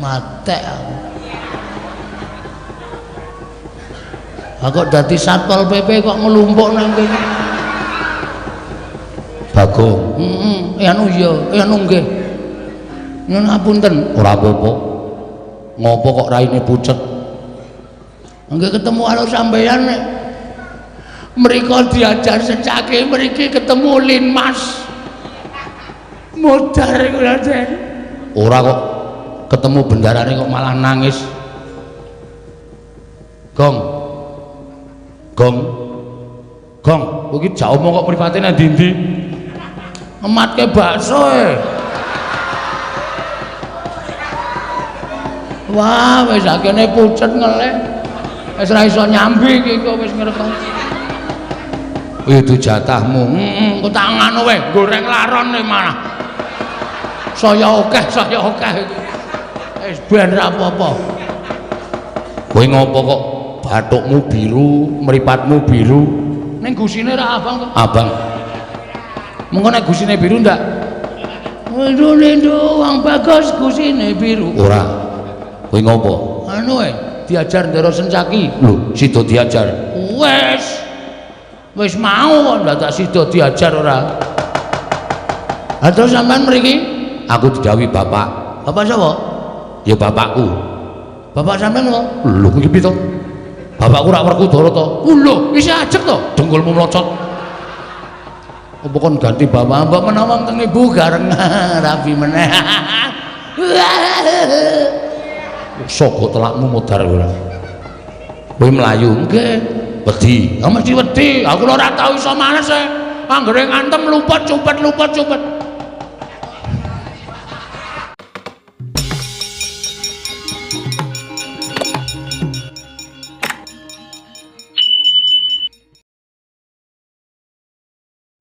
Matek aku. Aku dadi Satpol PP kok nglumpuk nang kene. Bagong. Heeh, anu iya, anu nggih. Nyuwun ngapunten. Ora apa-apa. Ngopo kok raine pucet? Nggih ketemu karo sampeyan nek mriko diajar secake mriki ketemu Linmas. Modar iku Raden. Ora kok ketemu bendarane kok malah nangis. Gong. Gong. Gong, kowe iki jak omong kok mripate nang ndi-ndi? Ngematke bakso e. Wah, wis akene pucet ngelih. Wis ora iso nyambi iki kok wis ngerti. Itu jatahmu. Heeh, kok tak nganu wae, goreng laron e malah. Saya akeh iki. Wis ben ra apa-apa. Kowe ngopo kok bathukmu biru, mripatmu biru? Ning gusine ra abang to? Abang. Mengko nek gusine biru ndak? Lindu wong bagus gusine biru. Ora. Kowe ngopo? Anu e, diajar Ndara Sencaki. Lho, sida diajar. Wis. Wis mau kok ndadak sida diajar ora. Ha terus sampean mriki? Aku didhawuhi bapak. Bapak sapa? Ya bapakku. Bapak sampean kok? Lho, iki piye to? Bapakku rak Werkudara to. Lho, isih ajeg to? Dengkulmu mlocot. Apa kon ganti bapak? Mbok menawa teng ibu gareng rabi meneh. Sogo telakmu modar ora. Kowe mlayu? Nggih. Wedi. Ya mesti wedi. Aku ora tau iso males e. Anggere ngantem luput cupet luput cupet.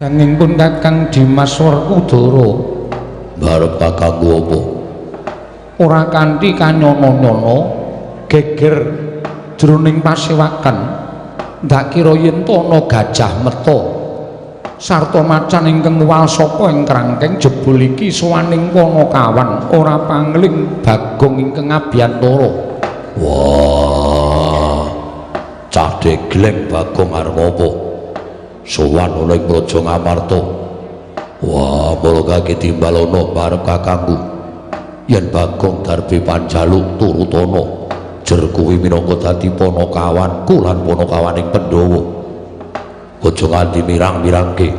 Nanging pun Kakang Dimas Werkudara barep kakangku apa? Ora kanthi kanyono-nyono geger jroning pasewakan ndak kira yen ana gajah meta sarta macan ingkang wal saka ing krangkeng jebul iki sowaning Panakawan ora pangling Bagong ingkang abiyantara. Wah, cah degleng Bagong arep apa? Sowan ana ing Praja Ngamarta. Wah, mula kaki timbalono barep kakangku. Yen Bagong darbe panjaluk turutana, jer kuwi minangka dadi panakawanku lan panakawaning Pandhawa. Aja nganti mirang-mirangke.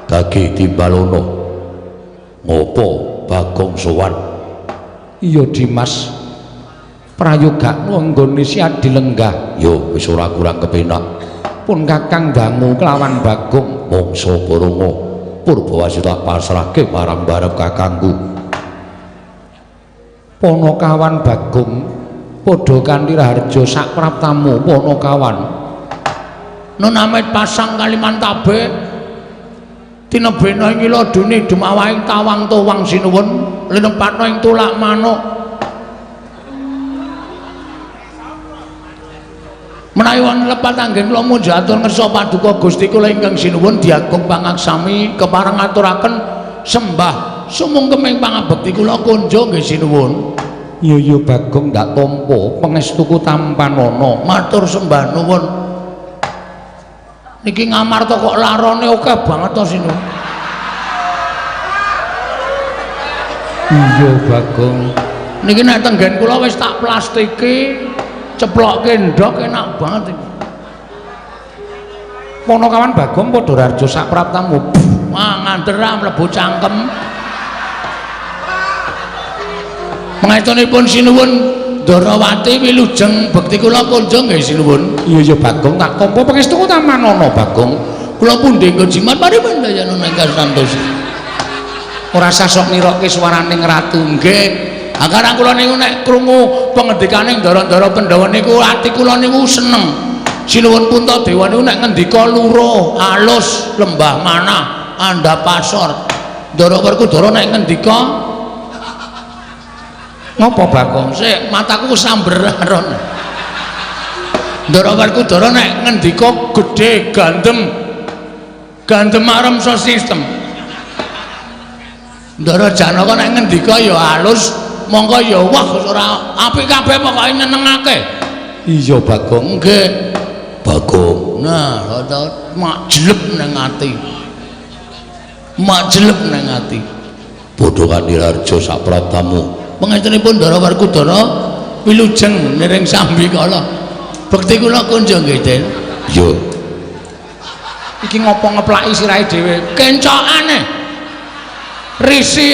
Kaki timbalono. Ngopo Bagong sowan? Iya Dimas. Prayogakno nggone si adilenggah. Yo wis ora kurang kepenak. Pun Kakang dangu kelawan Bagong mangsa Baronga Purbawasi tak pasrahke marang barep kakangku. Panakawan Bagong padha kanthi raharja sak praptamu Panakawan. Nun amit pasang Kalimantabe tinebena ing ila duni dumawahing tawang tuwang sinuwun linepatna ing tulak manuk. Menawi wonten lepat anggen kula munjatur ngersa paduka Gusti kula ingkang sinuwun diagung pangaksami kepareng ngaturaken sembah sumungkeming pangabekti kula kunjung nggih sinuwun. Iya iya Bagong ndak tampa pangestuku tampanana. Matur sembah nuwun. Niki Ngamarta kok larone akeh banget to sinuwun. Iya Bagong. Niki nek tenggen kula wis tak plastiki ceplokke ndok enak banget iki. Panakawan Bagong padha raharja sak praptamu. Wah, ngander mlebu cangkem. Pangestunipun sinuwun Ndarawati wilujeng bekti kula kunjung nggih sinuwun. Iya iya Bagong tak tampa pangestuku tamanana Bagong. Kula pundi nggon jimat paripun dayana ingkang santos. Ora sah sok nirokke swaraning ratu. Nggih. Akarang kula niku nek krungu pengendikane ndara-ndara Pandhawa niku ati kula niku seneng. Sinuwun Puntadewa niku nek ngendika luruh, alus, lembah manah, andhap pasor. Ndara Werkudara nek ngendika ngopo Bagong? Sik, mataku samber aron. Ndara Werkudara nek ngendika gedhe gandem. Gandem arem sistem. Ndara Janaka nek ngendika ya alus, Monggo ya wah ora apik kabeh pokoke nyenengake. Iya Bagong, nggih. Bagong. Nah, mak jelep nang ati. Mak jelep nang ati. Padha Kaniraharja saprabtamu. Pangestunipun Ndara Werkudara wilujeng niring sambikala. Bekti kula kunjung nggih, Den. Iya. Iki ngopo ngeplaki sirahe dhewe? Kencokane. Risi.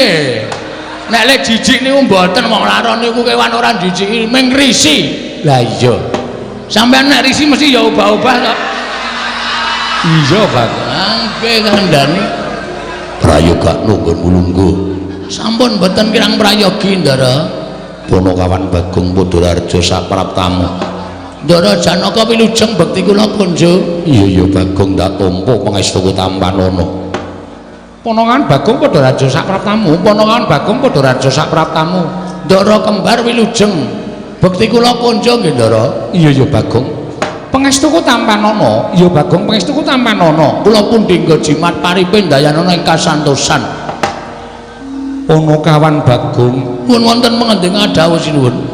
Nek le jijik niku mboten wong laron niku kewan ora jijiki ming risi. Lah iya. Sampeyan nek risi mesti ya obah-obah to. Iya, Bagong. Nggih kandhani. Prayogakno nggonmu lungguh. Sampun mboten kirang prayogi, Ndara. Punakawan Bagong Padhararja saprabtamu. Ndara Janaka wilujeng bekti kula kunjung. Iya iya Bagong ndak tampa pangestuku tampanana. Punakawan Bagong Padhararja saprabtamu. Punakawan Bagong Padhararja saprabtamu. Ndara kembar wilujeng bekti kula kunjung nggih, Ndara. Iya iya Bagong. Pangestuku tampanana. Iya Bagong, pangestuku tampanana. Kula pundi nggo jimat paripe ndayanana ing kasantosan. Punakawan Bagong, Nuwun wonten pangendika dawuh sinuwun.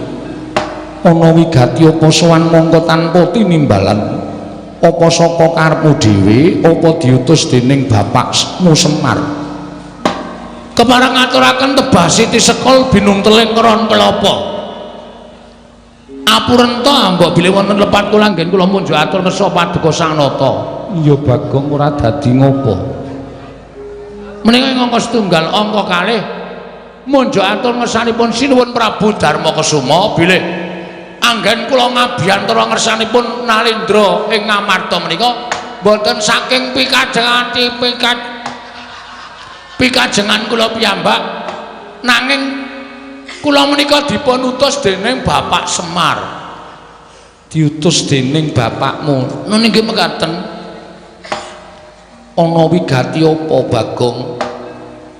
Ana wigati apa sowan mongko tanpa tinimbalan? Apa saka karepmu dhewe apa diutus dening bapakmu Semar? Kepareng ngaturaken tebah siti sekul binunteling kron kelapa. Apurenta mbok bilih wonten lepat kula anggen kula munjuk atur kersa paduka Sang Nata. Iya Bagong, ora dadi ngopo. Menika ing angka setunggal angka kalih munjuk atur ngersanipun Sinuwun Prabu Darma Kesuma bilih anggen kula ngabiyantara ngersanipun Nalendra ing Ngamarta menika mboten saking pikajengan pikajengan kula piyambak, nanging kula menika dipun utus dening Bapak Semar. Diutus dening bapakmu? Nun inggih mekaten. Ana wigati apa Bagong?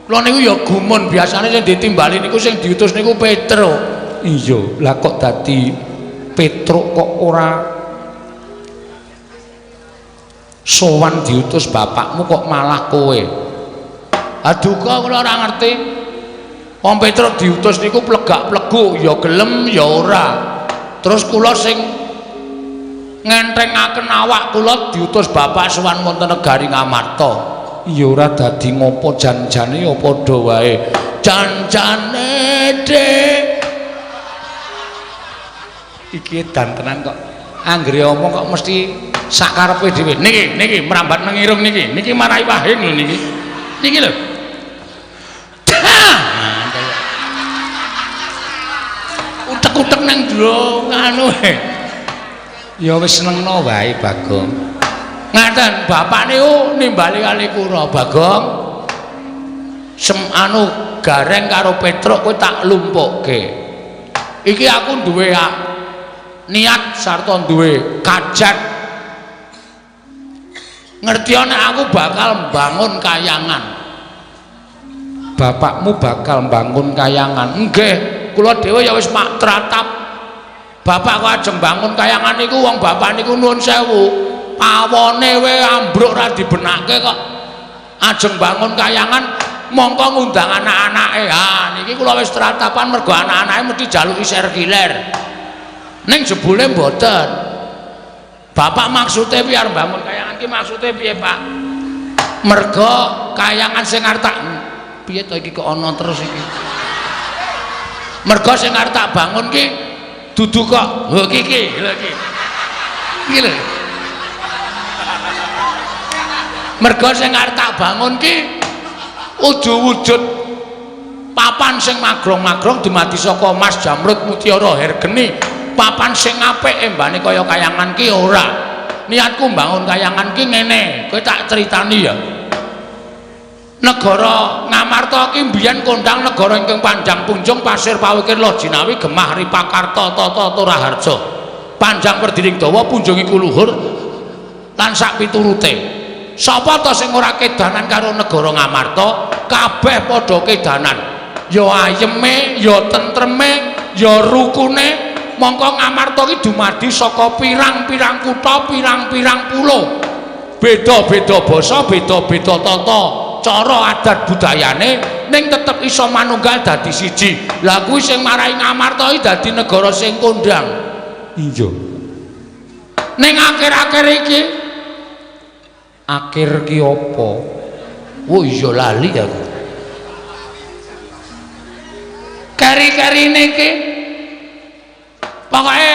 Kula niku ya gumun, biasane sing ditimbali niku sing diutus niku Petro. Iya, lah kok dadi Petruk kok ora sowan diutus bapakmu kok malah kowe? Aduka kula ora ngerti. Wong Petruk diutus niku plegak-pleguk, ya gelem ya ora. Terus kula sing ngenthengaken awak kula diutus bapak sowan wonten negari Ngamarta. Ya ora dadi ngopo, jan-jane ya padha wae. Jan-jane Dik. Iki edan tenan kok. Anggere omong kok mesti sakarepe dhewe. Niki niki mrambat nang irung niki. Niki marai wahing lho niki. Niki lho. Utek-utek nang jero anu. Ya wis senengno wae Bagong. Ngaten bapak niku nimbali kali kula Bagong. Sem anu Gareng karo Petruk kowe tak lumpukke. Iki aku duwe niat sarta duwe kajat. Ngerti nek aku bakal mbangun kayangan. Bapakmu bakal mbangun kayangan? Nggih, kula dhewe ya wis mak tratap. Bapak kok ajeng bangun kayangan niku wong bapak niku nuwun sewu. Pawone we ambruk ra dibenake kok. Ajeng bangun kayangan mongko ngundang anak-anake. Ha niki kula wis tratapan mergo anak-anake mesti jaluki serkiler. Ning jebule mboten. Bapak maksude piye arep bangun kayangan ki maksude piye, Pak? Mergo kayangan sing arep tak piye to iki kok ana terus iki. Mergo sing arep tak bangun ki dudu kok. Lho iki iki, lho iki. Iki lho. Mergo sing arep tak bangun ki wujud papan sing magrong-magrong dumadi saka Mas Jamrud Mutiara Hergeni. Papan sing apik embane kaya kayangan ki ora. Niatku mbangun kayangan ki ngene, kowe tak critani ya. Negara Ngamarta ki mbiyen kondang negara ingkang panjang punjung pasir pawikir Lojinawi gemah Ripakarta tata Toraharja. Panjang perdiring dawa punjung iku luhur lan sak piturute. Sapa ta sing ora kedanan karo negara Ngamarta? Kabeh padha kedanan. Ya ayeme, ya tentreme, ya rukune. Mongko Ngamarta ki dumadi saka pirang-pirang kutha, pirang-pirang pulo. Beda-beda basa, beda-beda tata cara adat budayane, ning tetep iso manunggal dadi siji. Lah kuwi sing marai Ngamarta iki dadi negara sing kondang. Iya. Ning akhir-akhir iki akhir ki apa? Oh iya lali aku. Keri-kerine iki pokoke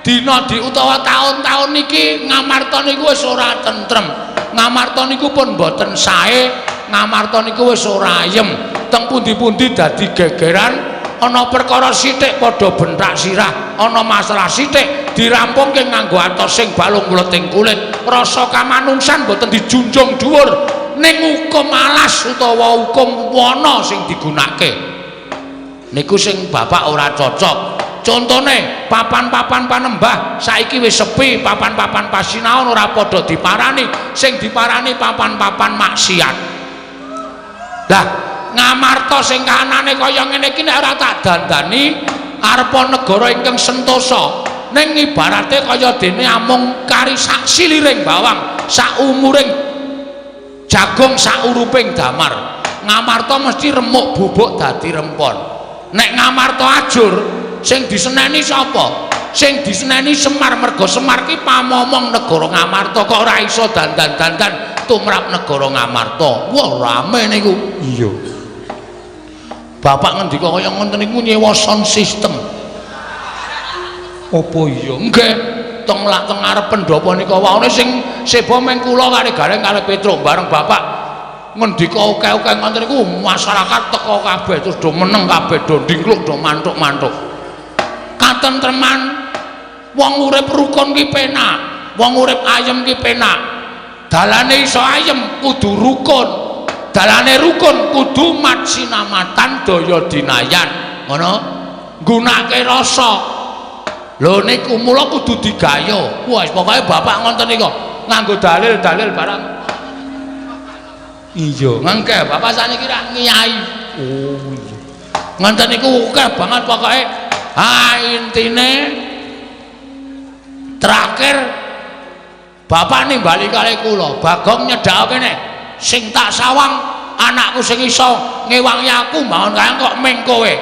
dina di utawa taun-taun niki Ngamarta niku wis ora tentrem. Ngamarta niku pun mboten sae, Ngamarta niku wis ora ayem. Teng pundi-pundi dadi gegeran, ana perkara sithik padha bentak sirah, ana masalah sithik dirampungke nganggo atos sing balung mleting kulit. Rasa kamanungsan mboten dijunjung dhuwur, ning hukum alas utawa hukum wana sing digunakake. Niku sing bapak ora cocok. Contone papan-papan panembah saiki wis sepi, papan-papan pasinaon ora padha diparani, sing diparani papan-papan maksiat. Lah Ngamarta sing kahanane kaya ngene iki nek ora tak dandani arepa negara ingkang sentosa, ning ibarate kaya dene amung kari sak siliring bawang, sak umuring jagung, sak uruping damar. Ngamarta mesti remuk bubuk dadi rempon. Nek Ngamarta ajur, sing diseneni sapa? Sing diseneni Semar, merga Semar ki pamomong negara Ngamarta, kok ora iso dandan-dandan tumrap negara Ngamarta. Wah rame niku. Iya. Bapak ngendika kaya ngoten niku nyewa sound system. Apa iya? Nggih, teng lak teng ngarep pendopo nika waone sing seba meng kula kali Gareng kali Petruk bareng bapak ngendika akeh-akeh ngoten niku masyarakat teka kabeh terus do meneng kabeh, do ndingkluk, do mantuk-mantuk. Katentreman wong urip rukun ki penak, wong urip ayem ki penak. Dalane iso ayem kudu rukun, dalane rukun kudu matsinamatan daya dinayan, ngono. Nggunakake rasa. Lho niku mula kudu digayo. Wah, pokoke bapak ngoten niku nganggo dalil-dalil barang. Iya, mangke bapak saniki rak ngiyai. Oh iya. Ngoten niku akeh banget pokoke. Ha intine terakhir bapak nimbali kali kula, Bagong nyedhak kene sing tak sawang anakku sing iso ngewangi aku mbangun kaya kok ming kowe.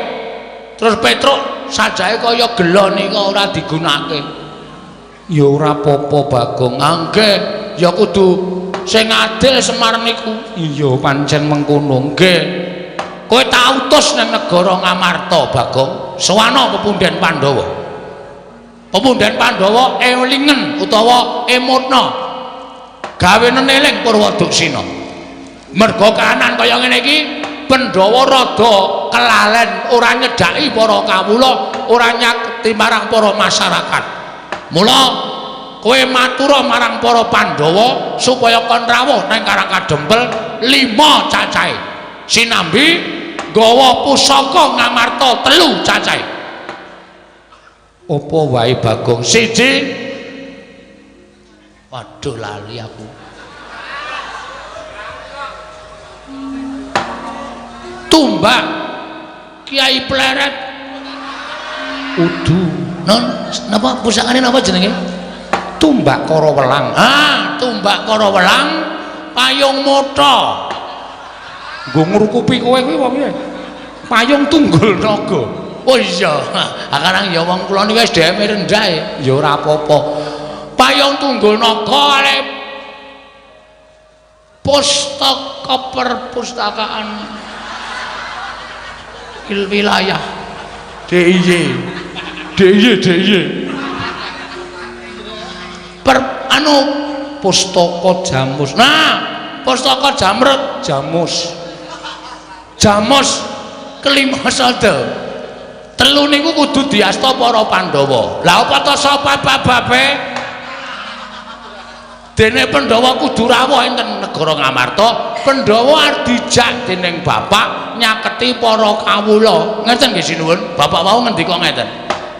Terus Petruk sajae kaya gelo nika ora digunakake. Ya ora apa-apa Bagong, nggih ya kudu sing adil Semar niku. Iya pancen mengkono. Nggih. Kowe tak utus nang negara Ngamarta Bagong, sowana pepunden Pandhawa. Pepunden Pandhawa elingen utawa emotna gawe neneling Purwoduksina. Merga kahanan kaya ngene iki Pandhawa rada kelalen, ora nyedhaki para kawula, ora nyakti marang para masyarakat. Mula kowe matura marang para Pandhawa supaya kon rawuh nang Karang Kadempel 5 cacahe. Sinambi nggawa pusaka Ngamarta 3 cacahe. Apa wae Bagong? Siji. Waduh lali aku. Tumbak Kiai Pleret. Udu. Non, napa pusakane napa jenenge? Tumbak Kara Welang. Ah, Tumbak Kara Welang, payung motha. Nggo ngrukupi kowe kuwi apa piye? Payung tunggul naga. Oh iya, ha karang ya wong kula niku SDM rendah. Ya ora apa-apa. Payung tunggul naga ale pustaka perpustakaan wilayah DIY. DIY DIY. Per anu pustaka Jamus. Nah, pustaka Jamrut Jamus. Jamus kelima sada. Telu niku kudu diasta para Pandhawa. Lah apa ta sapa bababe? Dene Pandhawa kudu rawuh enten negara Ngamarta. Pandhawa arep dijak dening bapak nyaketi para kawula. Ngeten nggih sinuwun, bapak wau ngendika ngeten.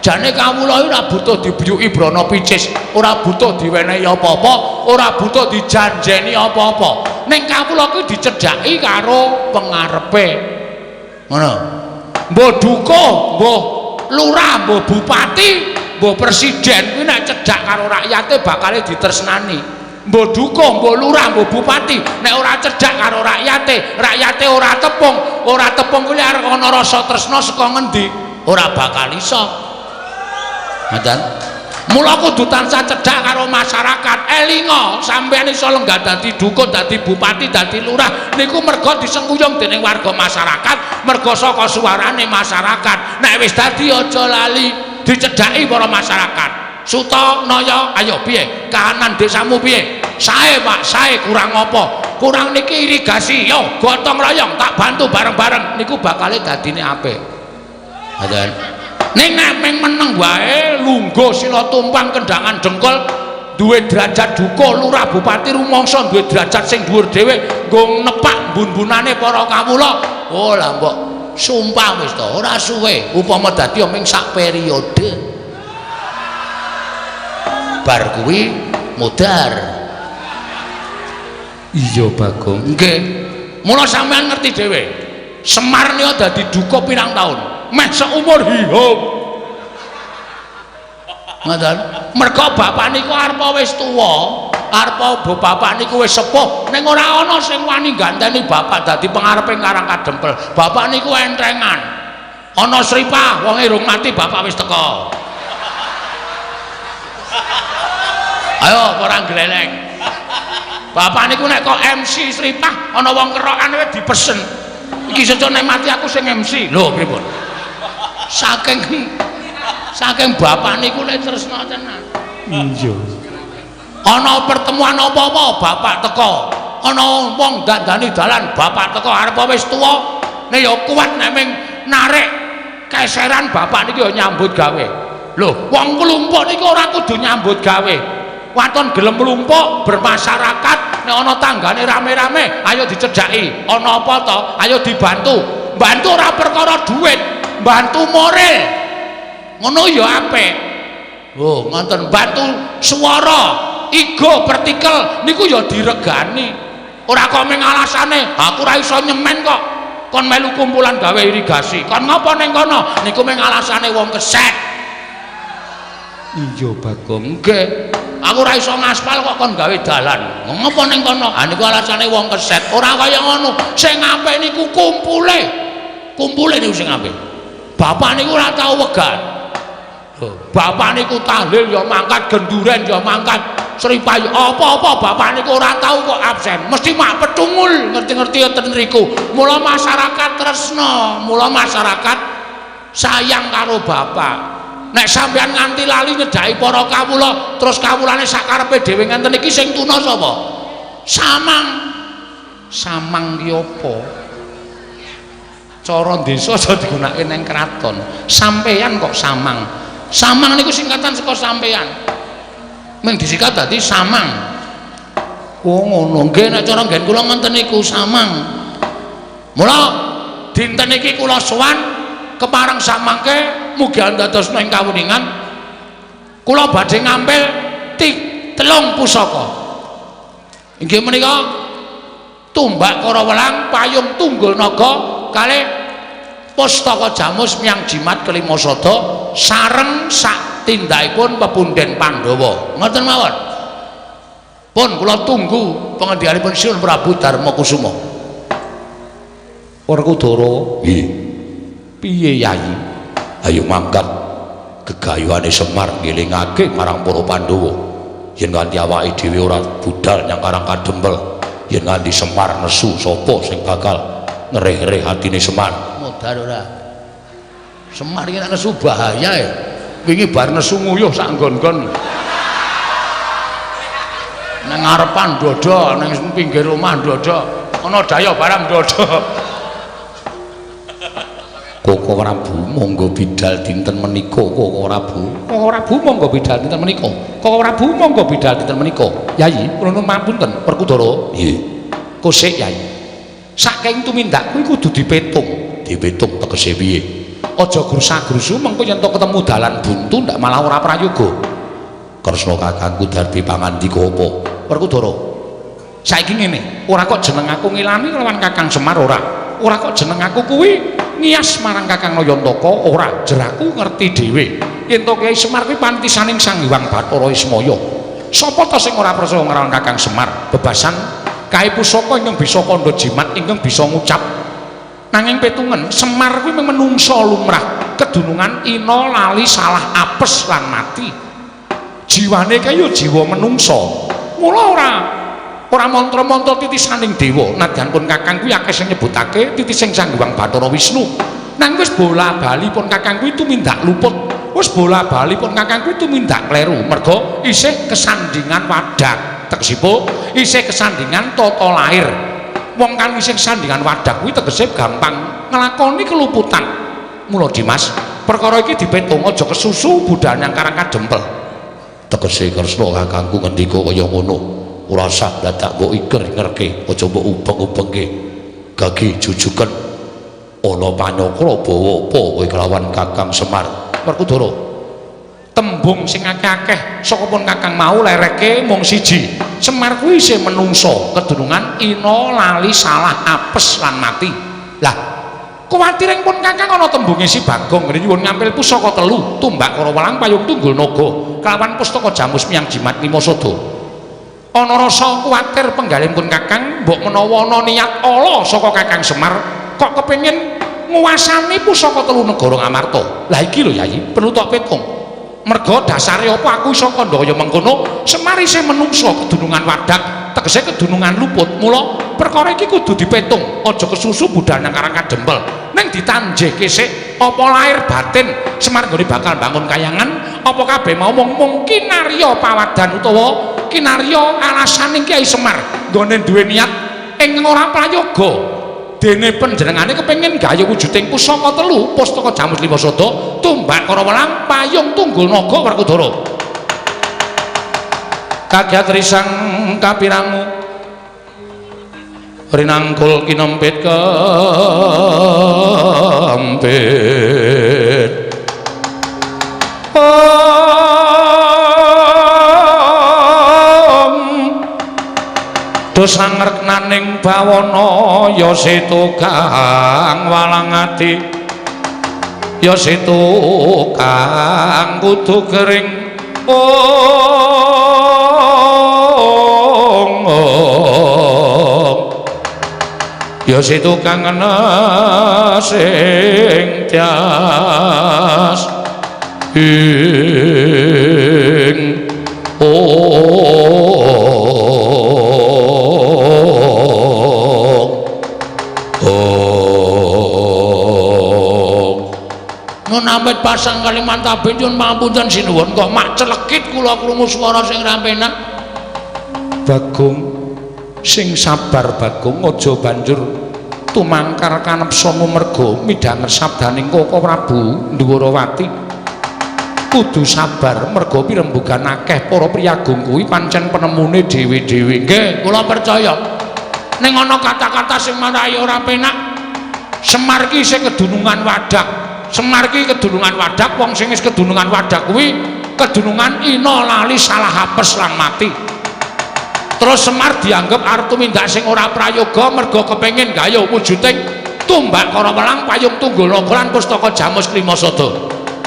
Jane kawula iki ora butuh dibiyuki brana picis, ora butuh diwenehi apa-apa, ora butuh dijanjeni apa-apa. Ning kawula kuwi dicedhaki karo pengarepe. Ngono. Mbah duka, mbah lurah, mbah bupati, mbah presiden kuwi nek cedhak karo rakyate bakale ditresnani. Mbok dukuh, mbok lurah, mbok bupati, nek ora cedhak karo rakyate, rakyate ora tepung, ora tepung kuwi arep ana rasa tresna saka ngendi? Ora bakal iso. Ngoten. Mula kudu tansah cedhak karo masyarakat. Elinga sampeyan iso lenggah dadi dukun, dadi bupati, dadi lurah niku merga disengkuyung dening warga masyarakat, merga saka suarane masyarakat. Nek wis dadi aja lali dicedhaki para masyarakat. Suta Naya, ayo piye? Kahanan desamu piye? Sae Pak, sae kurang apa? Kurang niki irigasi. Yo gotong royong tak bantu bareng-bareng niku bakale dadine apik. Ngoten. Ning nek meng meneng wae lungguh sila tumpang kendangan dengkul duwe derajat duka lurah bupati rumangsa duwe derajat sing dhuwur dhewe nggo nepak bun-bunane para kawula. Oh lah mbok sumpah wis to ora suwe upama dadi ming sak periode. Bar kuwi modar. Iya Bagong. Nggih. Mula sampean ngerti dhewe. Semar nika dadi duka pirang taun? Meh seumur hidup. Ngoten. Merga bapak niku arep wis tuwa, arep bapak niku wis sepuh, ning ora ana sing wani ganteni bapak dadi pengarepe Karang Kadempel. Bapak niku entrengan. Ana sripah wonge rung mati bapak wis teka. Ayo ora gleleng. Bapak niku nek kok MC Sripah ana wong kerokan wis dipesen. Iki sesuk nek mati aku sing MC. Lho pripun? Saking bapak niku lek tresna tenan. Iya. Ana pertemuan apa-apa bapak teka. Ana wong dandani dalan bapak teka arep wis tuwa nek ya kuat nek ming narik keseran bapak niku ya nyambut gawe. Lho, wong klumpuk niku ora kudu nyambut gawe. Waton gelem mlumpuk bermasyarakat nek ana tanggane rame-rame ayo dicedhaki, ana apa to ayo dibantu. Bantu ora perkara duit, bantu moral. Ngono ya apik. Oh, ngoten bantu swara, ego partikel niku ya diregani. Ora kok mung alasane aku ora iso nyemen kok. Kon melu kumpulan gawe irigasi. Kon ngopo ning kono? Niku mung alasane wong keset. Iya Bagong. Nggih. Aku ora iso ngaspal kok kon gawe dalan. Ngopo ning kono? Ah niku alasane wong keset. Ora kaya ngono. Sing apik niku kumpule. Kumpule niku sing apik. Bapak niku ora tau wegan. Bapak niku tahlil ya mangkat, genduren ya mangkat, sripayu apa-apa bapak niku ora tau kok absen. Mesti mak petungul ngerti-ngerti ten riku. Mula masyarakat tresna, mula masyarakat sayang karo bapak. Nek sampean nganti lali nyedhaki para kawula, terus kawulane sakarepe dhewe ngenten iki sing tuna sapa? Samang. Samang ki apa? Cara desa aja digunakake ning kraton. Sampean kok samang. Samang niku singkatan saka sampean. Mung disikat dadi samang. Oh ngono. Nggih nek cara nggen kula ngenten niku samang. Mula dinten iki kula sowan kepareng samangke mugi andadosna ing kawuningan kula badhe ngampil telung pusaka. Inggih menika tumbak Karawelang, payung tunggul naga kalih pustaka jamus miang jimat kelima sada sareng sak tindakipun pepunden Pandhawa. Ngoten mawon. Pun kula tunggu pengendikanipun Sinuwun Prabu Darma Kusuma. Werkudara. Nggih. Piye Yayi? Ayo mangkat gegayuhane Semar ngelingake marang para Pandhawa. Yen nganti awake dhewe ora budal nyang Karang Kadempel, yen nganti Semar nesu sapa sing bakal ngereh-reh atine Semar? Modar ora. Semar iki nek nesu bahaya ya. Wingi bar nesu nguyuh sak nggon-nggon. Nang ngarepan dodo, nang pinggir omah dodo, ana daya barang dodo. Koko Prabu monggo bidal dinten menika. Koko Prabu. Koko Prabu monggo bidal dinten menika. Koko Prabu monggo bidal dinten menika. Yayi, kula nuwun mapunten Werkudara. Nggih. Kosik Yayi. Saking tumindak kuwi kudu dipetung. Dipetung tegese piye? Aja grusa-grusu mengko yen to ketemu dalan buntu ndak malah ora prayoga. Kresna kakangku darbi pangandika apa? Werkudara. Saiki ngene, ora kok jeneng aku ngilani lawan Kakang Semar ora. Ora kok jeneng aku kuwi ngias marang Kakang Nayantaka ora, jeraku ngerti dhewe. Yen to Kyai Semar kuwi pantisaning Sang Hyang Bathara Ismaya. Sapa ta sing ora percaya karo Kakang Semar? Bebasan kae pusaka ingkang bisa kandha jimat ingkang bisa ngucap. Nanging petungen Semar kuwi menungsa lumrah, kedunungan ina lali salah apes lan mati. Jiwane kae ya jiwa menungsa. Mula ora mantra-mantra titisaning dewa. Nadyan pun Kakang kuwi akeh sing nyebutake titising Sang Hyang Bathara Wisnu. Nang wis bola-bali pun Kakang kuwi tumindak luput. Wis bola-bali pun Kakang kuwi tumindak kleru merga isih kesandingan wadak. Tegesipun isih kesandingan tata lahir. Wong kang isih kesandingan wadak kuwi tegese gampang nglakoni keluputan. Mula Dimas, perkara iki dipetung aja kesusu budal nang Karang Kadempel. Tegese Kresna kakangku ngendika kaya ngono. Ora usah dadak mbok iker-ikerke, aja mbok ubeng-ubengke. Gagi jujuken ana panyakra bawa apa kowe kelawan Kakang Semar. Werkudara, tembung sing akeh-akeh saka pun Kakang mau lereke mung siji. Semar kuwi isih menungsa, kedunungan ina lali salah apes lan mati. Lah, kuwatire pun Kakang ana tembunge si Bagong ngene nyuwun ngampil pusaka telu, tumbak kara welang payung tunggul naga kelawan pustaka jamus miyang jimat lima sada. Ana rasa kuwatir penggalih pun Kakang mbok menawa ana niat ala saka Kakang Semar kok kepengin nguasani pusaka telu negara Ngamarta. Lah iki lho Yayi, perlu tok petung. Merga dasare apa aku iso kandha kaya mengkono, Semar isih menungsa kedunungan wadak, tegese kedunungan luput. Mula perkara iki kudu dipetung, aja kesusu budal nang Karang Kadempel. Ning ditanjihke sik apa lahir batin Semar nggone bakal bangun kayangan, apa kabeh mau mung kinarya pawadan utawa kinarya alasane Kyai Semar nggone duwe niat ing ora prayoga. Dene panjenengane kepengin gawe wujuding pusaka telu, pustaka jamus lima sada, tumbak kara welang, payung tunggul naga Werkudara. Kagiat risang kapirangu rinangkul kinempit kempit. Dosa ngreknaning bawana ya setu kang walang ati, ya setu kang kudu kering. Ong ya setu kang sing tias ing Nun amit pasang Kalimantan nyuwun pangapunten sinuwun kok mak celekit kula krungu swara sing ra penak. Bagong sing sabar Bagong, aja banjur tumangkar kanepsamu merga midhanget sabdaning Koko Prabu Ndhuwarawati. Kudu sabar merga pirembugan akeh para priyagung kuwi pancen penemune dhewe-dhewe. Nggih, kula percaya. Ning ana kata-kata sing marai ora penak. Semar ki isih kedunungan wadak. Semar ki kedunungan wadak, wong sing wis kedunungan wadak kuwi kedunungan ina lali salah apes lan mati. Terus Semar dianggep arep tumindak sing ora prayoga merga kepengin gayuh wujuding tumbak kara welang payung tunggul naga lan pustaka jamus lima sada.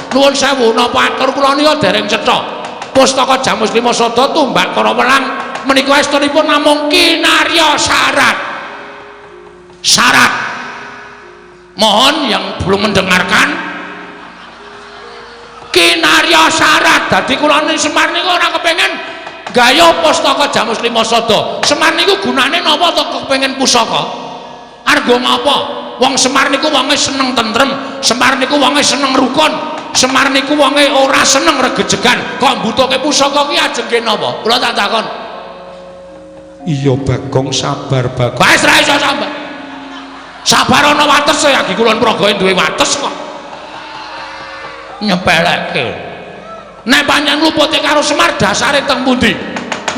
Nuwun sewu, napa atur kula nika dereng cetha. Pustaka jamus lima sada tumbak kara welang menika estunipun namung kinarya syarat. Syarat. Mohon yang belum mendengarkan, kinarya syarat. Dadi kula Semar niku ora kepengin gayuh pustaka jamus lima sada. Semar niku gunane napa to kepengin pusaka? Argo ngapa? Wong Semar niku wonge seneng tentrem, Semar niku wonge seneng rukun, Semar niku wonge ora seneng regejegan. Kok mbutuhke pusaka ki ajeng nggih napa? Kula tak takon. Iya Bagong, sabar Bagong. Wis ra iso sabar. Sabar ana wates ya, iki kula praga duwe wates kok. Nyepeleke. Nek pancen lupute karo Semar dasare teng pundi?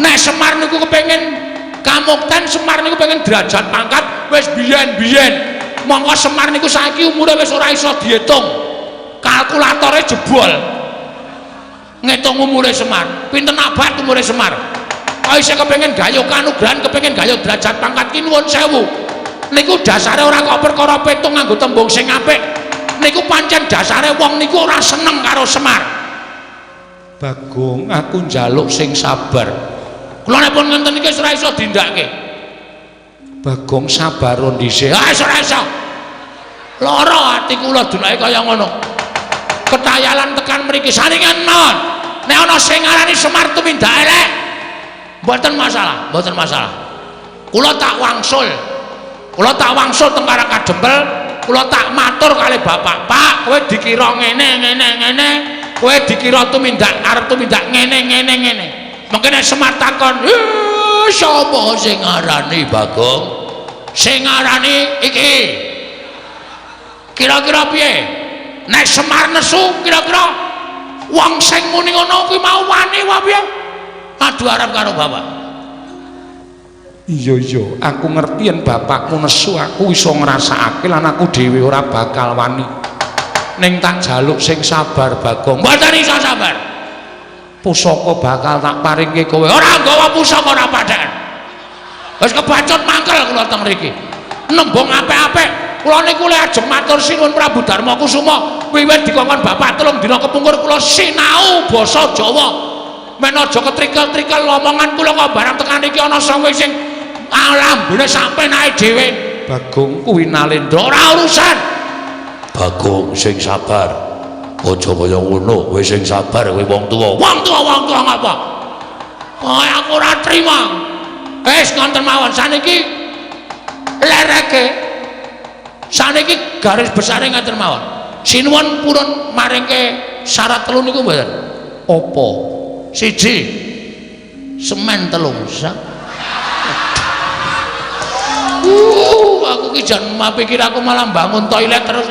Nek Semar niku kepengin kamukten, Semar niku pengen derajat pangkat wis biyen-biyen. Mongko Semar niku saiki umure wis ora iso diitung. Kalkulatore jebol. Ngitung umure Semar. Pinten abad umure Semar? Kok isih kepengin gayuh kanugrahan, kepengin gayuh derajat pangkat ki nuwun sewu. Niku dasare ora kok perkara petung nganggo tembung sing apik. Niku pancen dasare wong niku ora seneng karo Semar. Bagong, aku njaluk sing sabar. Kula nek pun ngenten iki wis ora iso dindake. Bagong sabar dhisik. Ah wis ora iso. Lara ati kula dunake kaya ngono. Ketayalan tekan mriki saringan mawon. Nek ana sing ngarani Semar tumindak elek, mboten masalah, mboten masalah. Kula tak wangsul. Kula tak wangsul teng Karang Kadempel, kula tak matur kali bapak, "Pak, kowe dikira ngene ngene ngene, kowe dikira tumindak arep tumindak ngene ngene ngene." Mengke nek Semar takon, "Sapa sing ngarani Bagong?" Sing ngarani iki. Kira-kira piye? Nek Semar nesu kira-kira wong sing muni ngono kuwi mau wani wae piye? Adu arep karo bapak. Iya iya, aku ngerti yen bapakmu nesu, aku iso ngrasakake lan aku dhewe ora bakal wani. Ning tak jaluk sing sabar Bagong. Mboten iso sabar. Pusaka bakal tak paringke kowe. Ora nggawa pusaka ora padhaken. Wis kebacut mangkel kula teng mriki. Nembung apik-apik. Kula niku le ajeng matur sinuwun Prabu Darma Kusuma wiwit dikongkon bapak 3 dina kepungkur kula sinau basa Jawa. Men aja ketrikel-trikel omongan kula kok barang tekan iki ana sawe sing alambene sampe nae dhewe. Bagong kuwi Nalendra ora urusan. Bagong sing sabar. Aja kaya ngono, kowe sing sabar kowe wong tuwa. Wong tuwa wong tuwa ngapa? Oh, aku ora trima. Wis ngoten mawon saniki lereke. Saniki garis besare ngaten mawon. Sinuwun purun maringke syarat 3 niku mboten. Apa? Siji. Semen 3 sak. Aku ki jan pikir aku malah bangun toilet terus.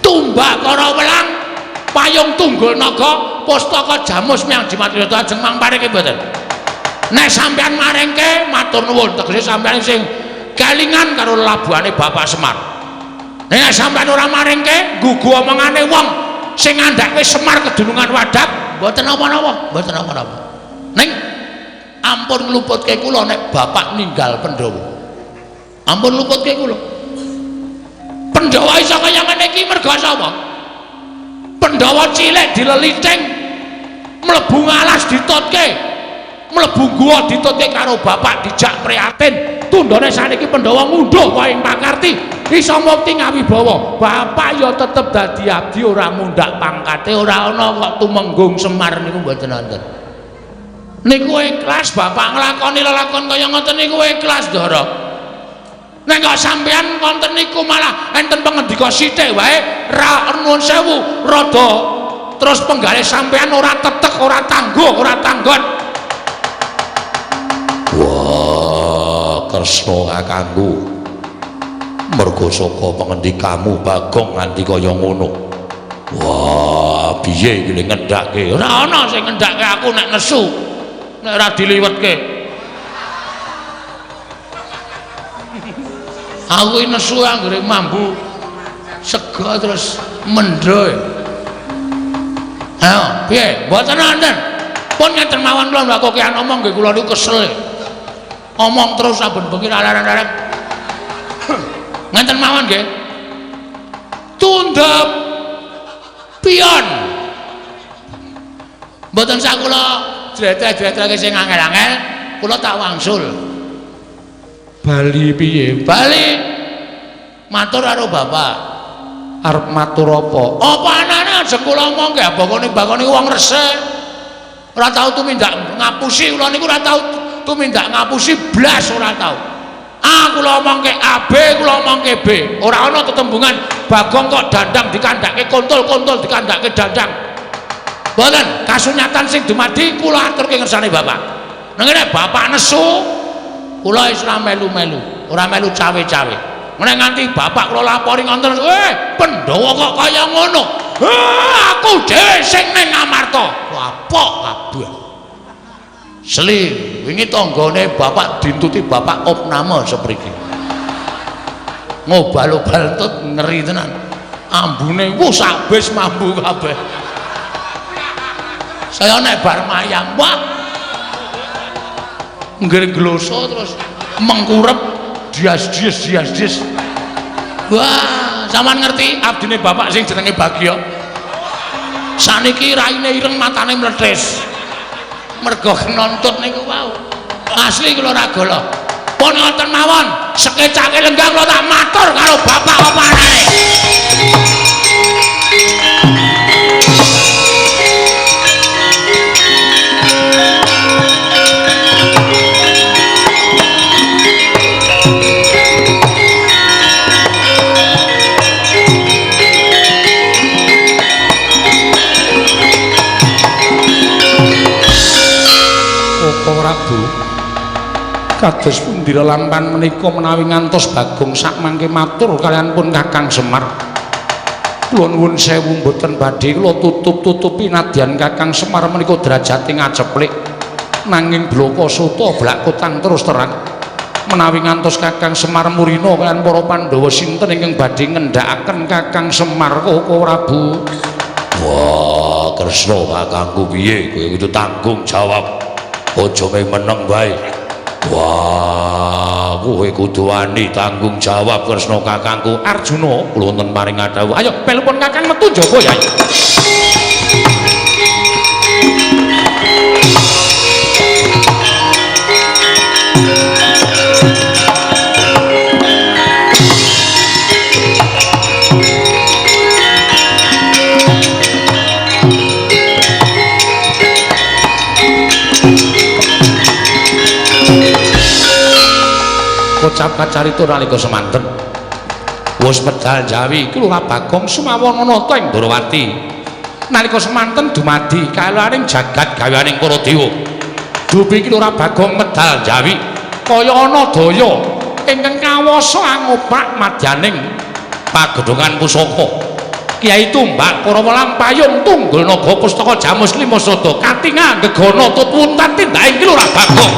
Tumbak kara welang, payung tunggul naga, pustaka jamus miang jimat wirata ajeng mang paringke mboten. Nek sampean maringke matur nuwun, tegese sampean sing kelingan karo labuhane Bapak Semar. Nek sampean ora maringke, nggugu omongane wong sing ngandhake Semar kedunungan Wadak, mboten napa-napa, mboten napa-napa. Ning ampun ngluputke kula nek bapak ninggal Pandhawa. Ampun ngluputke kula. Pandhawa iso kaya ngene iki merga sapa? Pandhawa cilik dileliting, mlebu ngalas ditutke, mlebu guwa ditutke karo bapak dijak prihatin. Tundhone saniki Pandhawa ngunduh wae pakarti, iso mukti ngawibawa. Bapak ya tetep dadi abdi ora mundhak pangkate, ora ana kok tumenggung Semar niku mboten wonten. Niku ikhlas bapak nglakoni lelakon kaya ngoten niku ikhlas Ndara. Nek kok sampean wonten niku malah enten pengendika sithik wae ra nuwun sewu rada terus penggalih sampean ora tetek, ora tangguh, ora tanggon. Wah, Kresna kakangku. Mergo saka pengendikamu Bagong nganti kaya ngono. Wah, piye iki ngendhake? Ora ana sing ngendhake aku nek nesu. Nek ora diliwetke. Aku iki nesu anggere mambu sega terus mendho. Ayo, piye? Mboten wonten. Pun ngeten mawon kula lha kok kian omong nggih kula niku kesel. Omong terus saben bengi larang-larang. Ngeten mawon nggih. Tundhep pion. Mboten sak kula jletreh-jletrehke sing angel-angel, kula tak wangsul. Bali piye? Bali matur karo bapak. Arep matur apa? Apa anane aja kula omongke bakone-bakone wong resik. Ora tau tumindak ngapusi kula niku ora tau tumindak ngapusi blas ora tau. A kula omongke A B kula omongke B. Ora ana tetembungan Bagong kok dandang dikandhake kontol, kontol dikandhake dandang. Mboten, kasunyatan sing dumadi kula aturke ngersane bapak. Nang ngene bapak nesu, kula wis ora melu-melu, ora melu cawe-cawe. Nek nganti bapak kula lapori ngoten, Pandhawa kok kaya ngono. Aku dhewe sing ning Amarta. Apok kabeh. Seli, wingi tanggane bapak dintuti bapak opname sepriki. Ngobal-obal entut ngeri tenan. Ambune wuh sabis mambu kabeh. Saya nek bar mayang, wah. Nggih gloso terus mengkurep dias-dias dias-dias. Wah, sampean ngerti abdine bapak sing jenenge Bagya. Saniki raine ireng matane mlethis. Mergo kenontut niku wau. Asli kula ora golo. Pun ngoten mawon, sekecake lenggah kula tak matur karo bapak apa anane. Prabu, kados pundi lelampan menika menawi ngantos Bagong sakmangke matur kaliyan pun Kakang Semar. Kula nuwun sewu mboten badhe kula tutup-tutupi nadyan Kakang Semar menika derajate ngaceplik, nanging blaka suta blak kotang terus terang. Menawi ngantos Kakang Semar murina kaliyan para Pandhawa sinten ingkang badhe ngendhakaken Kakang Semar Koko Prabu? Wah, Kresna kakangku piye kowe kudu tanggung jawab. Aja mung meneng wae. Wah, kowe kudu wani tanggung jawab Kresna kakangku. Arjuna, kula wonten paring dawuh. Ayo pelpon Kakang metu njaba ya. Kocap kacarita nalika semanten wis medal Jawi iki Lurah Bagong sumawon nata ing Ndorowati. Nalika semanten dumadi kaelaning jagat gaweaning para dewa. Dupi iki Lurah Bagong medal Jawi kaya ana daya ingkang kawasa angoprak madyaning pagedhongan pusaka. Kyai Tumbak Kurawa Lampayung Tunggul Naga Pustaka Jamus Lima Sada katingal gegana tut wuntan tindake iki Lurah Bagong.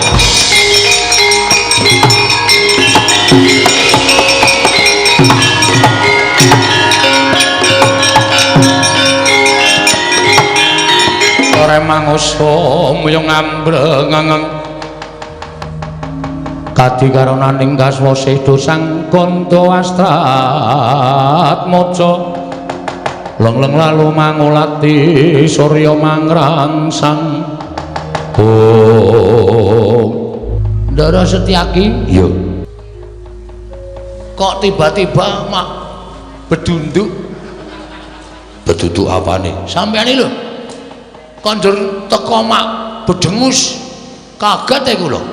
Ora mangoso muyung ambreng kadi karonaning kaswasih dosang gandha astratmaja lengleng lalu mangulati surya mangrangsang. Oh, Ndara Setyaki, iya. Kok tiba-tiba mak bedunduk? Bedunduk apane? Sampeyan iki lho. Kondur teko mak bedengus. Kaget e kula.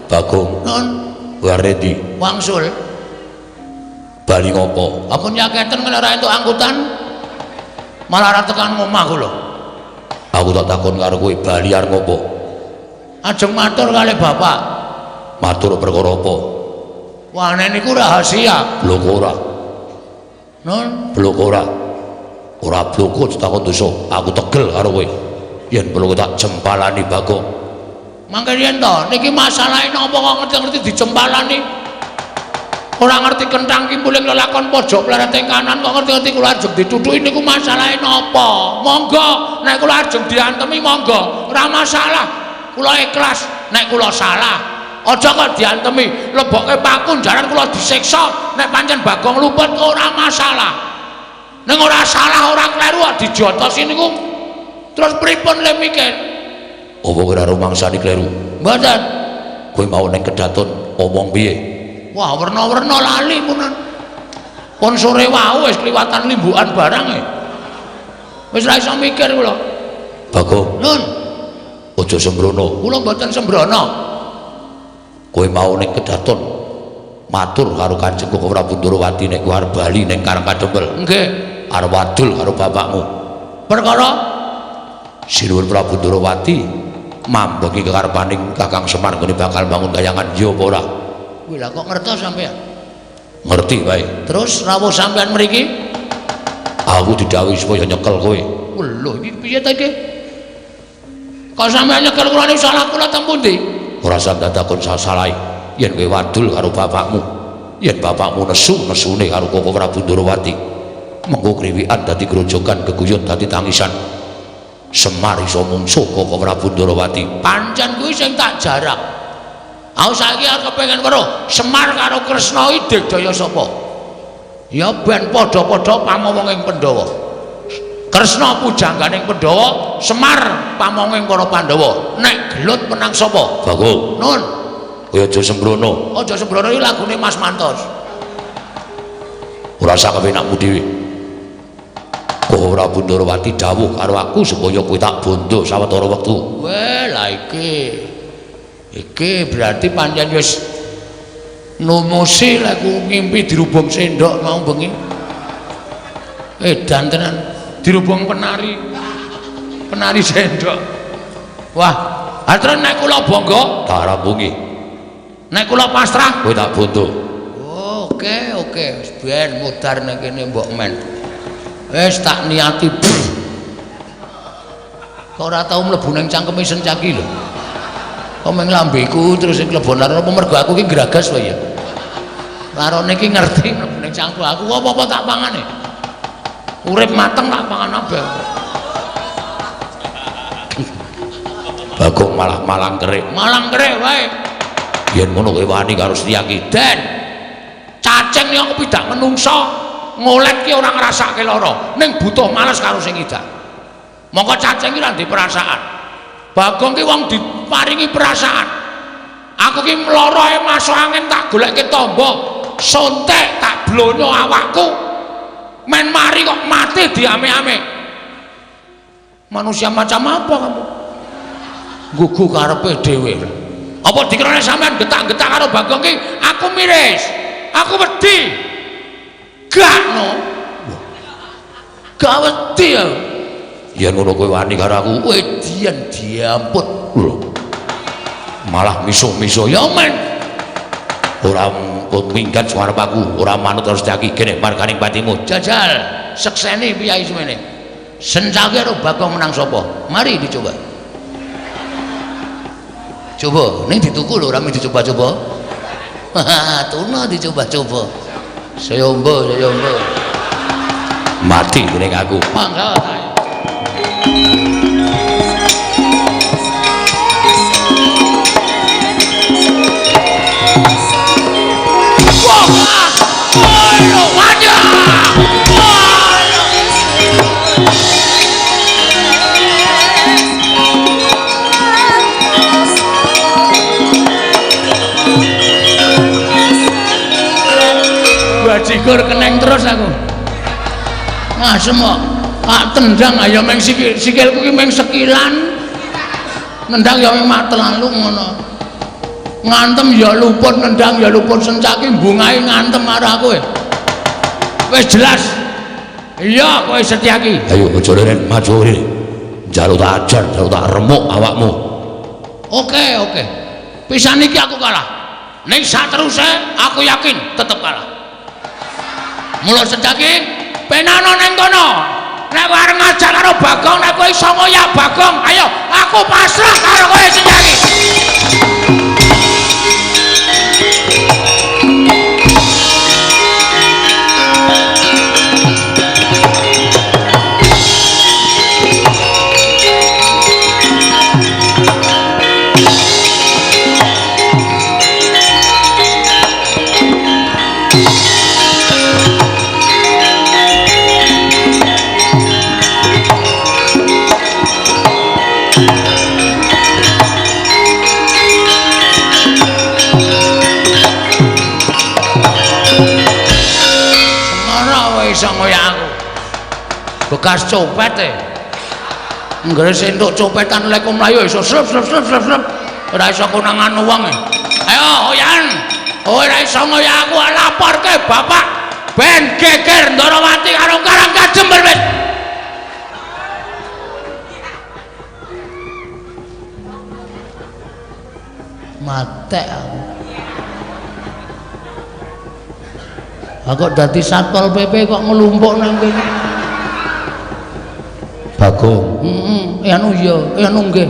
Bagong. Nun, warne ndi? Wangsul. Bali ngopo? Ampun yaketen kene ora entuk angkutan. Malah ora tekan omah kula. Aku tak takon karo kowe bali arep ngopo? Ajeng matur kali bapak. Matur perkara apa? Wah, niku rahasia. Blok ora. Nun, blok ora. Ora bloko ditakon dosa. Aku tegel karo kowe. Yen perlu tak jempalani Bagong. Mangke yen to, niki masalahe napa kok ngerti-ngerti dijempalani? Ora ngerti kenthang kimpuling lelakon pojok pleret ing kanan kok ngerti-ngerti kula ajeng ditutuki niku masalahe napa? Monggo, nek kula ajeng diantemi monggo, ora masalah. Kula ikhlas nek kula salah. Aja kok diantemi, lebokke paku jaran kula disiksa. Nek pancen Bagong luput ora masalah. Ning ora salah ora kleru kok dijotosi niku. Terus pripun le mikir? Apa ora rumangsani kleru? Mboten. Kowe mau ning kedaton omong piye? Wah, werna-werna lali punan. Pun sore wau wis kliwatan limbukan barang e. Wis ra iso mikir kula. Bagong. Nun. Aja sembrono. Kula mboten sembrono. Kowe mau ning kedaton matur karo Kanjeng Koko Prabu Ndorowati nek kowe arep bali ning Karang Kadempel. Nggih. Arep wadul karo bapakmu. Perkara Sinuwun Prabu Ndorowati mambengi kekarepaning Kakang Semar nggone bakal bangun kayangan ya apa ora? Kuwi lha kok ngertos sampean? Ngerti wae. Terus rawuh sampean mriki? Aku didhawuhi supaya nyekel kowe. Lho iki piye ta iki? Kok sampean nyekel kula niku salah kula teng pundi? Ora sampeyan takon salah-salahe. Yen kowe wadul karo bapakmu, yen bapakmu nesu nesune karo Koko Prabu Ndorowati, mengko kriwikan dadi grojogan, geguyon dadi tangisan. Semar iso mungsuh Koko Prabu Ndorowati. Pancen kuwi sing tak jarak. Aku saiki arep kepengin weruh Semar karo Kresna iki digdaya sapa? Ya ben padha-padha pamomong ing Pandhawa. Kresna pujangganing Pandhawa, Semar pamonging para Pandhawa. Nek gelut menang sapa? Bagong. Nun. Kowe aja sembrono. Aja sembrono iki lagune Mas Mantos. Ora sak kepenakmu dhewe. Kowe ora Ndorowati dawuh karo aku supaya kowe tak bondo sawetara wektu. Weh, lah iki. Iki berarti pancen wis numusi lek ngimpi dirubung sendok mau bengi. Edan tenan dirubung penari. Penari sendok. Wah, atur nek kula bangga tak rampungi. Nek kula pasrah kowe tak bondo. Oke, oke, wis ben mudar nek kene mbok men. Wis tak niati. Kok ora tau mlebu ning cangkeme Sencaki lho. Kok meng lambeku terus sing klebon laro apa mergo aku ki gragas wae ya. Larone ki ngerti mlebu ning cangkem aku apa-apa tak pangane. Urip mateng tak pangan kabeh. Bagong malah malang kerik. Malang kerik wae. Yen ngono kowe wani karo Setyaki. Den. Cacing yo kepidak menungso. Ngolet ki ora ngrasake lara, ning butuh males karo sing idak. Mongko cacing ki ora ndek perasaan. Bagong ki wong diparingi perasaan. Aku ki mloroe masuk angin tak golekke tamba, sontek tak blonyo awakku. Men mari kok mati diame-ame. Manusia macam apa kamu? Gugu karepe dhewe. Apa dikirane sampean getak-getak karo Bagong ki aku miris. Aku wedi. Gak no. Gak wedi ya. Yen ngono kowe wani karo aku, wedian diamput. Lho. Malah misuh-misuh ya men. Ora minggat suarep aku, ora manut terus Setyaki kene marganing patimu. Jajal, sekseni piyai semene. Sencaki karo Bagong menang sapa? Mari dicoba. Coba, ning dituku lho, ora mung dicoba-coba. Tuna dicoba-coba. Sayombo, sayombo. Mati ning aku. Mangga ta. Wah! Wah! Bajigur keneng terus aku. Ngasem kok. Tak tendang ayo meng sikil, sikilku ki meng sekilan. Nendang ya meng matelalu ngono. Ngantem ya luput, nendang ya luput, Sencaki bungahe ngantem karo aku. Wis jelas. Iya kowe Setyaki. Ayo aja leren maju rene. Njaluk tak ajar, njaluk tak remuk awakmu. Oke, oke. Pisan iki aku kalah. Ning sateruse aku yakin tetep kalah. Mula Setyaki penano ning kono. Nek arep ngajak karo Bagong, nek kowe iso ngoyak Bagong, ayo aku pasrah karo kowe Setyaki. Bekas copet e. Nggere entuk copetan lek mlayu iso slep slep slep slep slep. Ora iso konangan wong e. Ayo oyan. Ora iso ngoyak aku laporke bapak ben geger Ndorowati karo Karang Kajember wis. Matek aku. Aku dadi Satpol PP kok nglumpuk nang kene. Bagong. Heeh, anu iya, anu nggih.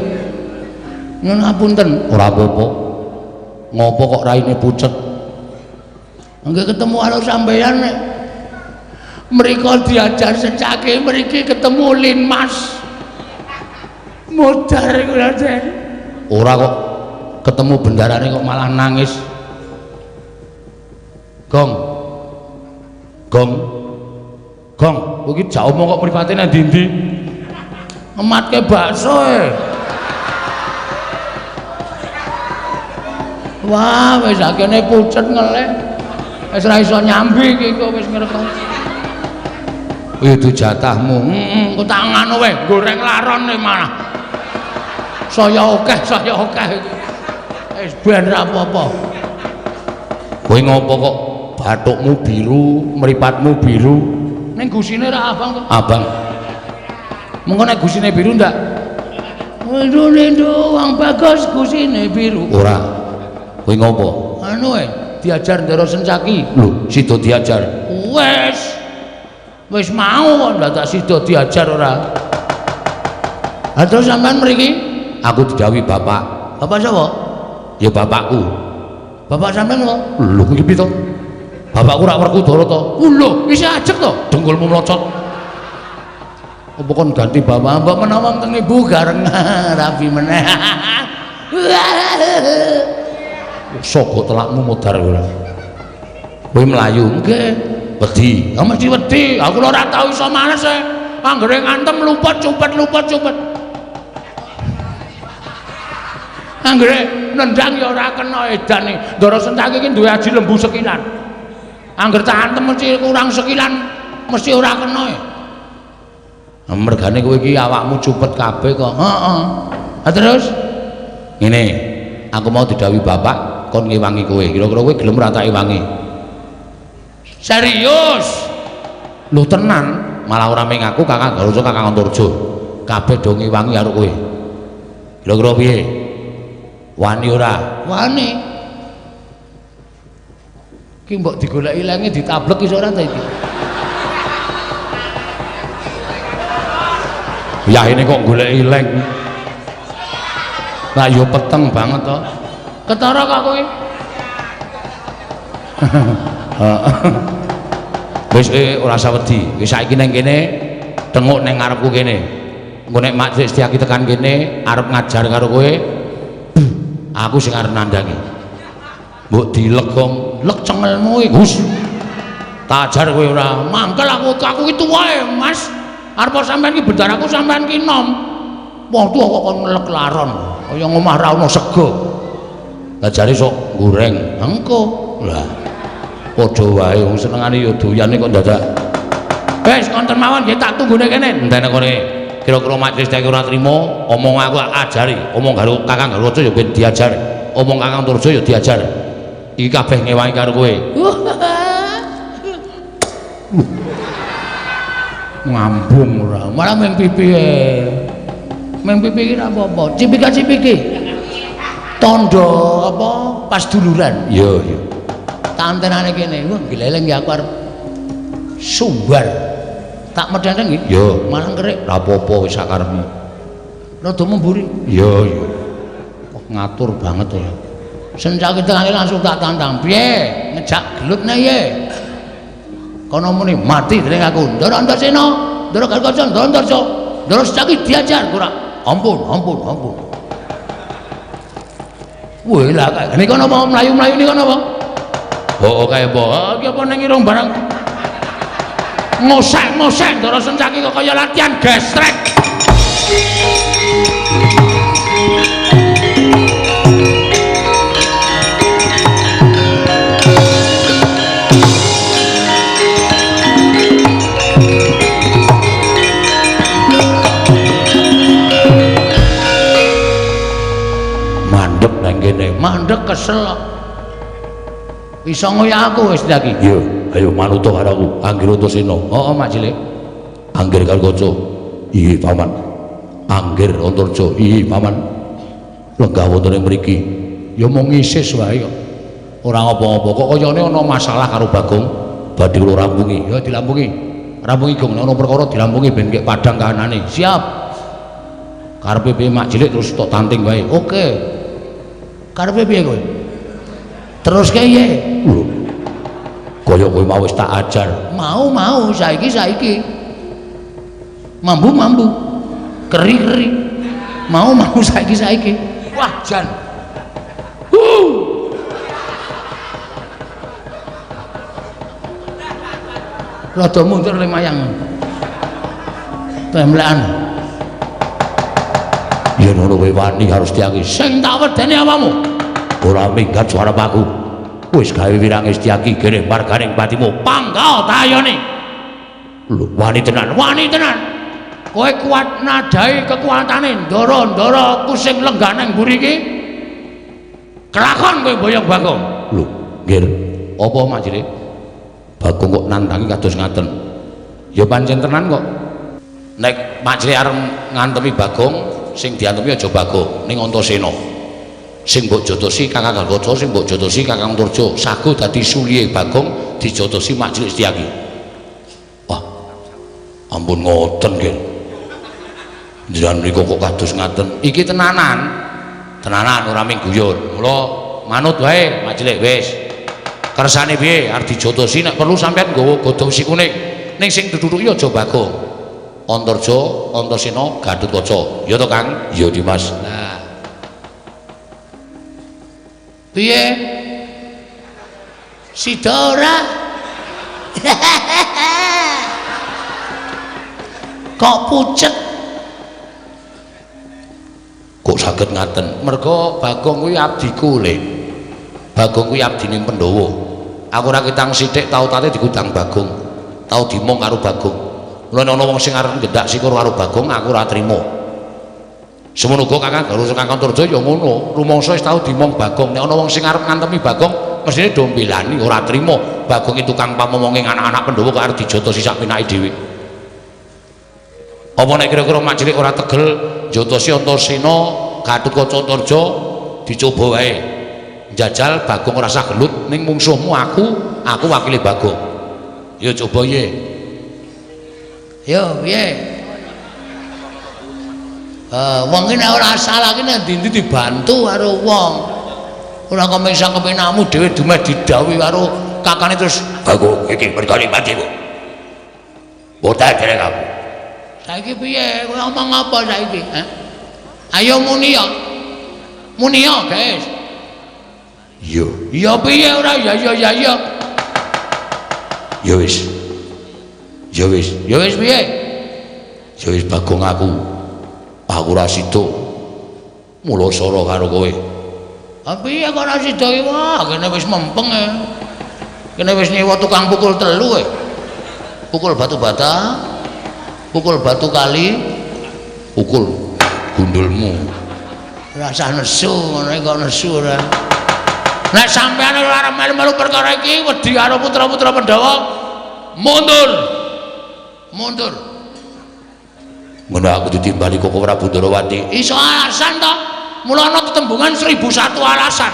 Nyuwun ngapunten. Ora apa-apa. Ngopo kok raine pucet? Nggih ketemu karo sampeyan nek mriko diajar Sencaki mriki ketemu Linmas. Modar iku Raden. Ora kok ketemu bendarane kok malah nangis. Gong. Gong. Gong. Kowe iki jak omong kok mripate nang ndi-ndi? Ngematke bakso e. Wah, wis akene pucet ngelek. Wis ora iso nyambi iki kok wis ngerti. Itu jatahmu. Heeh, kok tak nganu wae, goreng laron e malah. Saya akeh iki. Wis ben ra apa-apa. Kowe ngopo kok bathukmu biru, mripatmu biru? Ning gusine ra abang to? Abang. Mengko nek gusine biru ndak? Lindu wong bagus gusine biru. Ora. Kowe ngopo? Anu e, diajar Ndara Sencaki. Lho, sida diajar. Wis. Wis mau kok ndak sida diajar ora. Ha terus sampean mriki? Aku didhawuhi bapak. Bapak sapa? Ya bapakku. Bapak sampean kok? Lho iki piye to? Bapakku rak Werkudara to. Lho, isih ajeg to? Dengkulmu mlocot. Apa kon ganti bapak? Mbok menawa teng ibu gareng rabi meneh. Sogo telakmu modar ora. Kowe mlayu? Nggih. Wedi. Ya mesti wedi. Aku ora tau iso males e. Anggere ngantem luput cupet luput cupet. Anggere nendang ya ora kena edane. Ndara Sencaki iki duwe aji lembu sekilan. Angger tak antem mesti kurang sekilan, mesti ora kena e. Mergane kowe iki awakmu cupet kabeh kok. Heeh. Ha terus ngene, aku mau didhawuhi bapak kon ngewangi kowe. Kira-kira kowe gelem ora tak ewangi? Serius? Lho tenan, malah ora ming aku, Kakang Garuca, Kakang Antarja. Kabeh do ngewangi karo kowe. Kira-kira piye? Wani ora? Wani. Ki mbok digoleki lenge ditablek iso ora ta iki? Ya ini kok goleki leng. Lah yo peteng banget to. Ketara kok kowe? Wis ora usah wedi. Wis saiki ning kene tenguk ning ngarepku kene. Engko nek Mak Setyaki tekan kene arep ngajar karo kowe, aku sing arep nandangi. Mbok dilegong, lek cengelmu iki. Gus. Tak ajar kowe ora. Mangkel aku iki tuwa e, Mas. Arep sampean iki bendaraku sampean ki nom. Wong tuwa kok kon ngelek laron. Kaya ngomah ra ono sego. Lah jare sok goreng. Engko. Lah padha wae wong senengane ya doyane kok dadak. Wis konten mawon nggih tak tunggune kene. Entene kene. Kira-kira majelis tak ora trimo, omong aku ajari, omong karo Kakang Garuca ya ben diajar, omong Kakang Turja ya diajar. Iki kabeh ngewangi karo kowe. Ngambung ora. Malah ming pipi e. Ming pipi iki ora apa-apa. Cipika-cipiki. Tandha apa pas duluran. Iya, iya. Tantenane kene. Wah, gleleng ya aku arep sumbar. Tak medhenteng nggih. Iya. Malah kerik. Ora apa-apa wis sakarepmu. Rada memburi. Iya, iya. Kok ngatur banget ya. Sencaki tengane langsung tak tantang. Piye? Ngejak gelut ne ye. Kono muni mati dening aku. Ndara Antasena, Ndara Garukaca, Ndara Antarja. Ndara Sencaki diajar ora. Ampun, ampun, ampun. Wih lah kae. Niku napa mlayu-mlayu niku napa? Oh, kae apa? Iki apa ning irung barang. Ngosek-ngosek Ndara Sencaki kok kaya latihan gestrek. Mandek nang kene. Mandek kesel. Iso ngoyak aku wis lagi. Iya, ayo manut karo aku. Anggir Antasena. Heeh, Mak Cilik. Anggir Garukaca. Iya, Paman. Anggir Antarja. Iya, Paman. Lenggah wonten ing mriki. Ya mung ngisis wae kok. Ora apa-apa. Kok kayane ana masalah karo Bagong. Badhe kula rampungi. Ya dilampungi. Rampungi Gong, nek ana perkara dilampungi ben kek padhang kahanane. Siap. Karepe piye Mak Cilik terus tok tanting wae. Oke. Karepe piye kowe? Terus piye? Lho. Kaya kowe mau wis tak ajar. Mau-mau saiki-saiki. Mambu-mambu. Keri-keri. Mau-mau saiki-saiki. Wah, jan. Rada mundur lumayang. Temlekan. Yen ngono kowe wani harus Setyaki. Sing tak wedeni awakmu. Ora minggat suara aku. Wis gawe wirange Setyaki gereh marganing patimu. Panggah tayone. Lho, wani tenan. Wani tenan. Kowe kuat nadai kekuatane ndara-ndara aku sing lenggah nang mburi iki. Kelakon kowe boyong Bagong. Lho, nggih. Apa Mak Cilik? Bagong kok nantangi kados ngaten. Ya pancen tenan kok. Nek Mak Cilik arep ngantemi Bagong, sing diantemi aja Bagong, ning Antasena. Sing mbok jotosi Kakang Garuda, sing mbok jotosi Kakang Antarja, sago dadi sulihe Bagong dijotosi Mak Cilik Setyaki. Wah. Ampun ngoten nggih. Jenengan mriku kok kados ngaten. Iki tenanan. Tenanan ora mung guyon. Mula manut wae Mak Cilik wis. Kersane piye arep dijotosi nek perlu sampean nggawa godhong wesi kuning. Ning sing ditutuki aja Bagong. Antarja, Antasena, Gatotkaca. Ya to, Kang? Ya, Dimas. Lah. Piye? Sida ora? Kok pucet? Kok saged ngaten? Mergo Bagong kuwi abdiku, Le. Bagong kuwi abdine Pandhawa. Aku ora ketang sithik tau tate digudang Bagong. Tau dimong karo Bagong. Mula nek ana wong sing arep nggendak sikur karo Bagong, aku ora trima. Semono uga Kakang Garuda Kakang Antarja ya ngono, rumangsa wis tau dimong Bagong. Nek ana wong sing arep ngantemi Bagong, mesthine do mbelani, ora trima. Bagong iki tukang pamomonge anak-anak Pandhawa kok arep dijotosi sak penake dhewe. Apa nek kira-kira Mak Cilik ora tegel njotosi Antasena, Gatotkaca Antarja dicoba wae. Njajal Bagong ora sah gelut ning mungsuhmu aku wakile Bagong. Ya coba ye. Yo piye? Wong iki nek ora salah iki nek ndi-ndi dibantu karo wong. Ora kemesak-kemenamu dhewe dumeh didhawuhi karo kakane terus Bagong iki mergane patimu. Botak derek aku. Saiki piye? Kowe omong apa saiki? Hah? Ayo muni ya. Muni ya, guys. Iya. Ya piye ora ya ya ya ya. Ya wis. Ya wis. Ya wis piye? Ya wis Bagong aku. Aku ora sida. Mula sora karo kowe. Ha piye kok ora sida iki? Wah, kene wis mempeng e. Kene wis nyewa tukang pukul telu e. Pukul batu bata, pukul batu kali, pukul gundulmu. Rasah nesu ngono kok nesu ora. Nek sampean ora arep melu-melu perkara iki wedi karo putra-putra Pandhawa, mundur. Mundur. Ngono aku ditimbali Koko Prabu Ndorowati. Iso alasan to. Mula ana tetembungan 1001 alasan.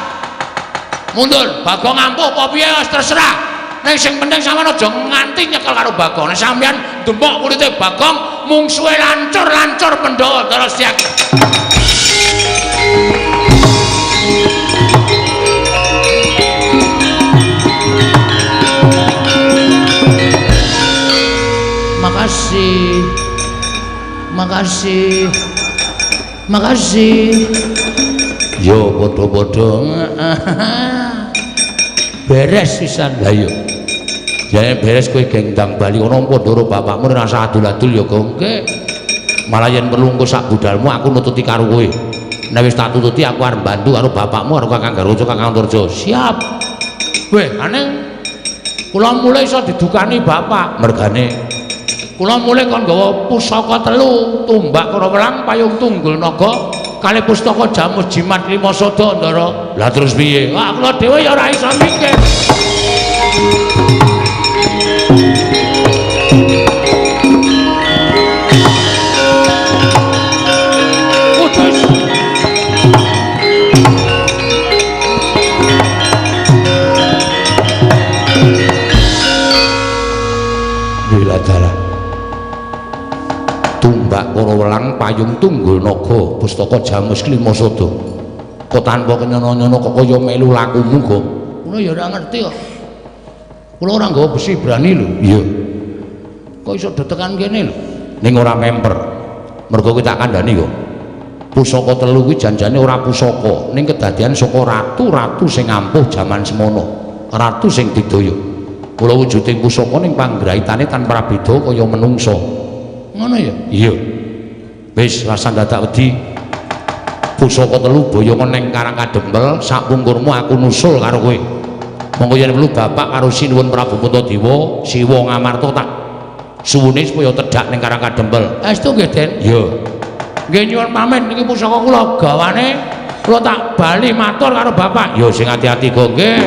Mundur, Bagong ampuh apa piye wis terserah. Ning sing penting sampean aja nganti nyekel karo Bagong. Nek sampean ndemok kulite Bagong, mungsuhe lancur-lancur Pandhawa terus Setyaki. Makasih. Makasih. Makasih. Yo padha-padha. Beres pisan. Lah iya. Jane beres kowe geng ndang bali kono padha bapakmu ora usah adul-adul ya, Gong. Nggih. Malah yen perlu engko sak budalmu aku nututi karo kowe. Nek wis tak tututi aku arep bantu karo bapakmu karo Kakang Garuda Kakang Antarja. Siap. Weh, aneh kula mulai iso didukani bapak. Mergane kula mulai kon nggawa pusaka telu, tumbak karo welang, payung tunggul naga, kalih pustaka jamus jimat lima sada, Ndara. Lah terus piye? Wah, kula dhewe ya ora iso mikir. Tumbak karo welang, payung tunggul naga, pustaka jamus lima sada. Kok tanpa kenyono-nyono kok kaya melu lakumu kok. Kula ya ora ngerti kok. Kula ora nggawa besi berani lho. Iya. Kok iso detekan kene lho. Ning ora memper. Mergo kowe tak kandhani kok. Pusaka telu kuwi janjane ora pusaka, ning kedadian saka ratu-ratu sing ampuh jaman semono. Ratu sing didaya. Kula wujuding pusaka ning panggraitane tanpa beda kaya menungsa. Ngono ya? Iya. Wis rasah dadak wedi. Pusaka telu boyongan ning Karang Kadempel, sakpungkurmu aku nusul karo kowe. Monggo yen perlu bapak karo Sinuwun Prabu Puntadewa, Siwa Ngamarta tak suwune supaya tedhak ning Karang Kadempel. Estu nggih, Den? Iya. Nggih nyuwun pamit niki pusaka kula gawane kula tak bali matur karo bapak. Ya sing ati-ati kok nggih.